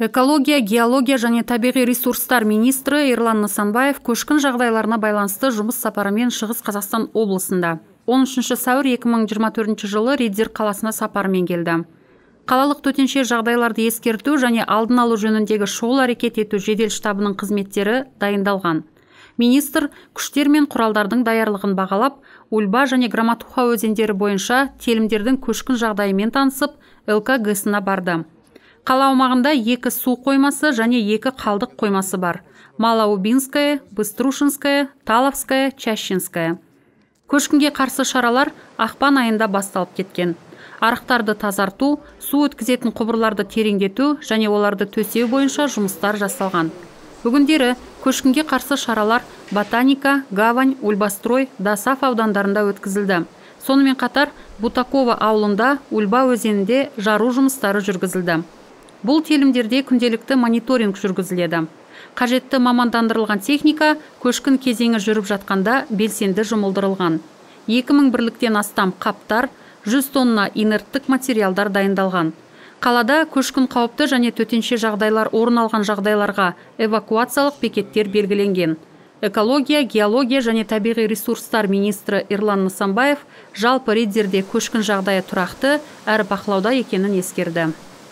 Экология, геология және табиғи ресурстар министрі Ерлан Нысанбаев көшкін жағдайларына байланысты жұмыс сапарымен Шығыс Қазақстан облысында. 13 сәуір 2024 жылы Риддер қаласына сапарымен келді. Қалалық төтенше жағдайларды ескерту және алдын алу жөніндегі шұғыл әрекет ету жедел штабының қызметтері дайындалған. Министр күштер мен құралдардың даярлығын бағалап, Ульба және Громатуха өзендері бойынша телімдердің көшкін жағдайымен танысып, ЛК ГЭС-ына барды. Қала аумағында 2 су қоймасы және 2 қалдық қоймасы бар. Малоубинская, Быструшинская, Таловская, Чащинская. Көшкінге қарсы шаралар ақпан айында басталып кеткен. Арықтарды тазарту, су өткізетін құбырларды тереңдету және оларды төсеу бойынша жұмыстар жасалған. Бүгіндері көшкінге қарсы шаралар Ботаника, Гавань, Ульбастрой, Досааф аудандарында өткізілді. Сонымен қатар Бутакова ауылында Ульба өзенінде жару жұмыстары жүргізілді. Бұл телімдерде күнделікті мониторинг жүргізіледі. Қажетті мамандандырылған техника көшкін кезеңі жүріп жатқанда белсенді жұмылдырылған. 2000 бірліктен астам қаптар, 100 тонна инерттік материалдар дайындалған. Қалада көшкін қауіпті және төтенше жағдайлар орын алған жағдайларға эвакуациялық бекеттер белгіленген. Экология, геология және табиғи ресурстар министрі Ерлан Нысанбаев жалпы Риддерде көшкін жағдайы тұрақты әрі бақылауда екенін ескерді.